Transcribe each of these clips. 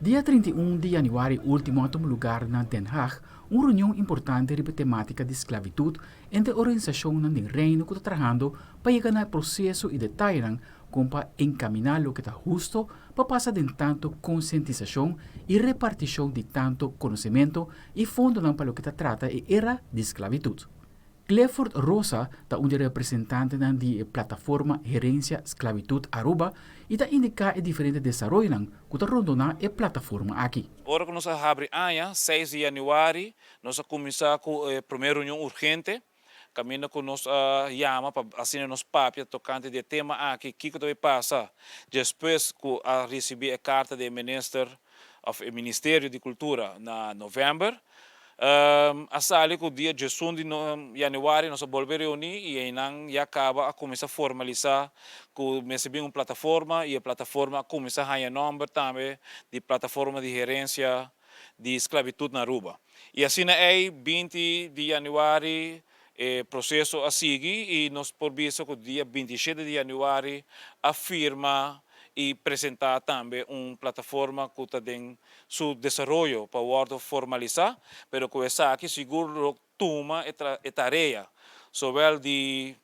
Dia 31 di januari ultimo a tuma lugar na Den Haag un reunion importante riba tematica di sclavitud entre organisacionnan den Reino cu ta trahando pa yega na e proceso y detayenan con pa encamina loke ta husto pa pasa den tanto concientisacion y reparticion di tanto conocemento y fondonan pa loke ta trata e era di sclavitud. Clifford Rosa ta un di e representantenan di e plataforma Herencia Sclavitud Aruba y ta indica e diferente desaroyonan cu ta rondona e plataforma aki. Ora cu nos a habri aña, 6 di januari, nos a cuminsa cu e prome reunion urgente, caminda cu nos a yama pa asina nos papia tocante di e tema aki, kico ta bay pasa despues cu a ricibi e carta di e minister of e Ministerio di Cultura na november. A sali cu dia 11 di januari nos a bolbe reuni y eynan ya caba a cuminsa formalisa cu mester bin un plataforma y e plataforma a cuminsa haya nomber tambe di Plataforma di Herencia di Sclavitud na Aruba. Y asina ey 20 di januari e proceso a sigui y nos por bisa cu dia 27 di januari a firma y presenta tambe un plataforma cu ta den su desaroyo pa wordo formalisa, pero cu esaki sigur lo tuma e tarea, zowel di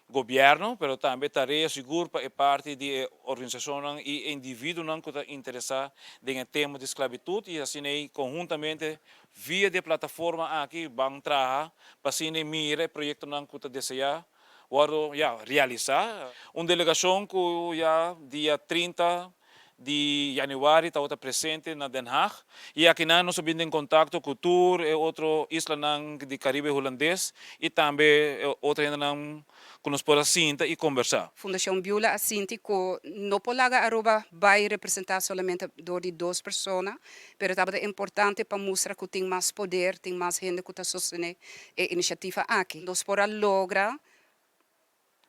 gobierno, pero tambe tarea sigur pa e parti di e organisacionnan y individuonan cu ta interesa den e tema di sclavitud y asina conhuntamente via di e plataforma aki ban traha pa asina mira e proyectonan cu ta desea wordo ya realisa. Un delegacion cu ya dia 30 di januari tabata presente na Den Haag y akinan nos a bin den contacto cu tur e otro islanan di Caribe Hulandes y tambe otro hendenan cu nos por a sinta y conversa. Fundacion Beulah a sinti cu no por laga Aruba bay representa solamente door di dos persona, pero tabata importante pa mustra cu tin mas poder, tin mas hende cu ta sostene e iniciativa aki. Nos por a logra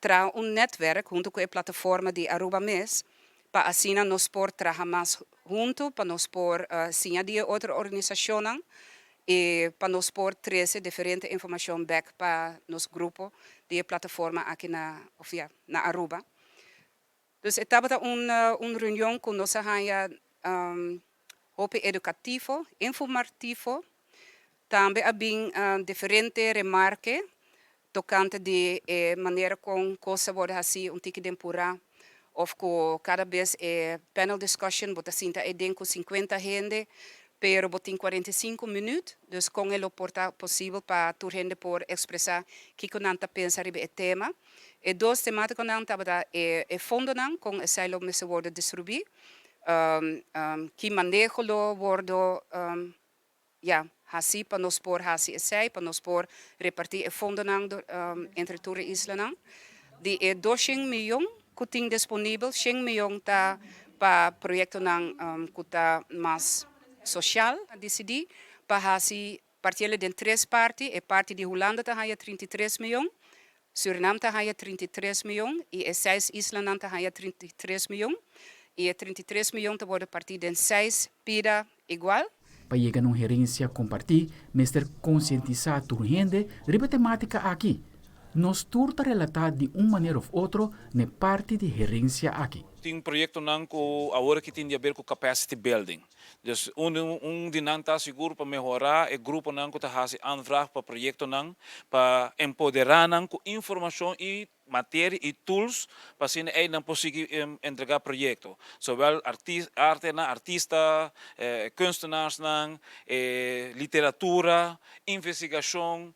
traha un netwerk hunto cu e plataforma di Aruba mes, pa asina nos por traha mas hunto, pa nos por siña di otro organisacionnan y pa nos por trece diferente informacion back pa nos grupo di plataforma aki na, of ja, na Aruba. Dus e tabata un reunion cu nos a haya hopi educativo, informativo, tambe a bin diferente remarke tocante di manera con cos a worden haci un tiki den pura of cu cada bes e panel discussion bo ta sinta den cu 50 hende, pero bo tin 45 minuut, dus con e lo por ta posibel pa tur hende por expresa kico nan ta pensa riba e tema. E dos tematiconan tabata e fondonan con esey lo mester worden distribui, ki maneho lo wordo ja, haci pa nos por haci esey, pa nos por reparti e fondonan entre tur e islanan. Di e 200 miyon cu tin disponibel, 100 miyon ta pa proyectonan cu ta mas social. A dicidi pa haci parti'e den tres parti, e parti di Hulanda ta haya 33 miyon, Surinam ta haya 33 miyon y e seis islanan ta haya 33 miyon y e 33 miyon ta worden parti den seis pida igual. Pa yega na un herencia comparti, mester concientisa tur hende riba e tematica aki. Nos tur ta relata di un manera of otro na e parti di herencia aki. Tin proyectonan cu awor cu tin di haber cu capacity building. Dus un di nan ta sigur pa mehora e gruponan cu ta haci aanvraag pa proyectonan, pa empodera nan cu informacion y materia y tools pa asina nan por sigui entrega proyecto. Zowel arte nan, artista, kunstenaarsnan, literatura, investigacion,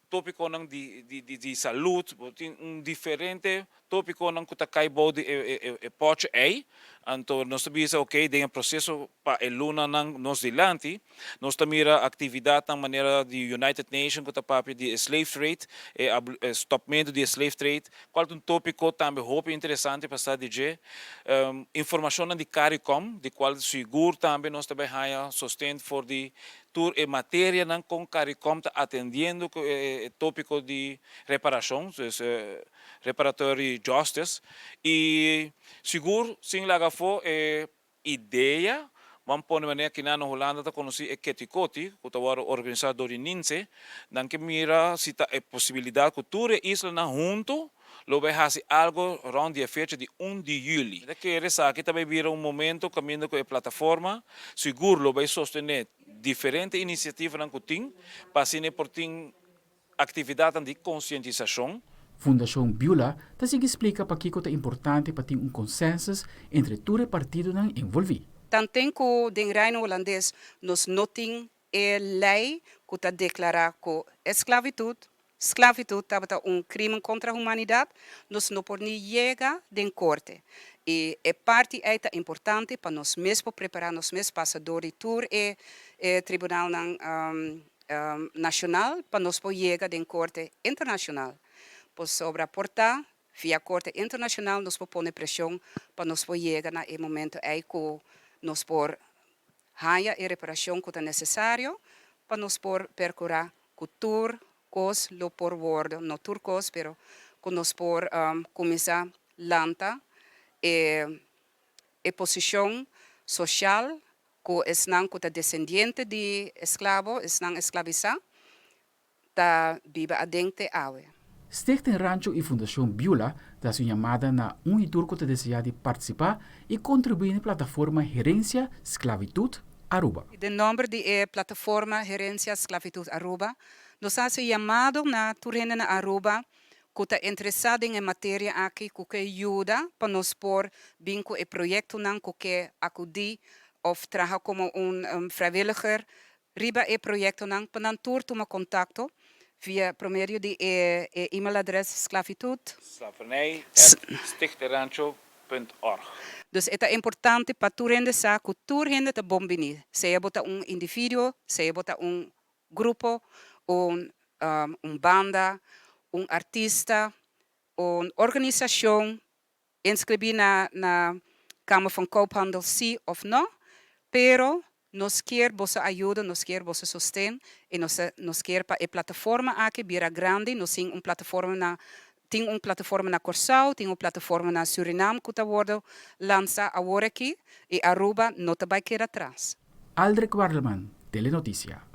topiconan di salud, tin un diferente topiconan cu ta cay bou di e potje ey. Anto nos ta bisa, ok, den e proceso pa e lunanan nos dilanti, nos ta mira actividadnan manera di United Nations cu ta papia di slave trade, e stopmento di slave trade, cual ta un topico tambe hopi interesante pa sa di dje. Informacionnan di CARICOM, di cual sigur tambe nos ta bay haya sosten for di tur e materianan con CARICOM ta atendiendo cu e topico di reparacion, dus reparatory justice, y sigur sin laga afo e idea, ban pone manera cu na Hulanda ta conoci e Keti Koti, cu ta wordo organisa door di NiNsee, nan ke mira si ta e posibilidad cu tur e islanan hunto. lo bai hasi algo rond di e fecha di 1 di juli. Mi ta kere esaki ta bai bira un momento kaminda ku e plataforma sigur lo bai sostené diferente inisiativanan ku tin pa asina e por tin aktividatnan di konsientisashon. Fundashon Beulah ta sigui splika pakiko ta importante pa tin un konsensus entre tur e partidonan envolví. Tanten ku den Reino Hulandes nos no tin e lei ku ta deklará ku esklavitud, sklavitud tabata un krimen kontra humanidat, nos no por ni yega den korte. I e parti ei ta importante pa nos mes por prepará nos mes pasa dor di tur e tribunalnan nashonal pa nos por yega den korte internashonal. Pasobra por ta via korte internashonal nos por pone preshon pa nos por yega na e momento ei ku nos por Haña e reparashon ku ta nesesario pa nos por perkurá ku tur kos lo por wòrdu, no tur kos, pero ku nos por kuminsá lanta e e posishon soshal ku esnan ku ta desendiente di esklabo, esnan esklabisá, ta biba aden te awe. Stichting Rancho y Fundacion Beulah ta haci un yamada na un y tur cu ta desea di participa y contribui na e plataforma Herencia Sclavitud Aruba. Den nomber di e plataforma Herencia Sclavitud Aruba, nos ta haci un yamado na tur hende na Aruba cu ta interesa den e materia aki cu ke yuda pa nos por bin cu e proyectonan cu ke acudi of traha como un vrijwilliger riba e proyectonan pa nan tur tuma contacto via por medio di e e email adres sclavitud. Slavernij@stichtingrancho.org. Dus e ta importante pa tur hende sa cu tur hende ta bon bini, sea bo ta un individuo, sea bo ta un grupo, un un banda, un artista, un organisacion, Inscribí na na Kamer van Koophandel sí of no, pero nos kier boso ayuda, nos kier boso sosten y nos ta nos kier pa e plataforma aki bira grandi, nos tin un plataforma na tin un plataforma na Kòrsou, tin un plataforma na Surinam ku ta wordo lansa awor aki y Aruba no ta bai keda tras. Aldrich Warleman, Telenoticia.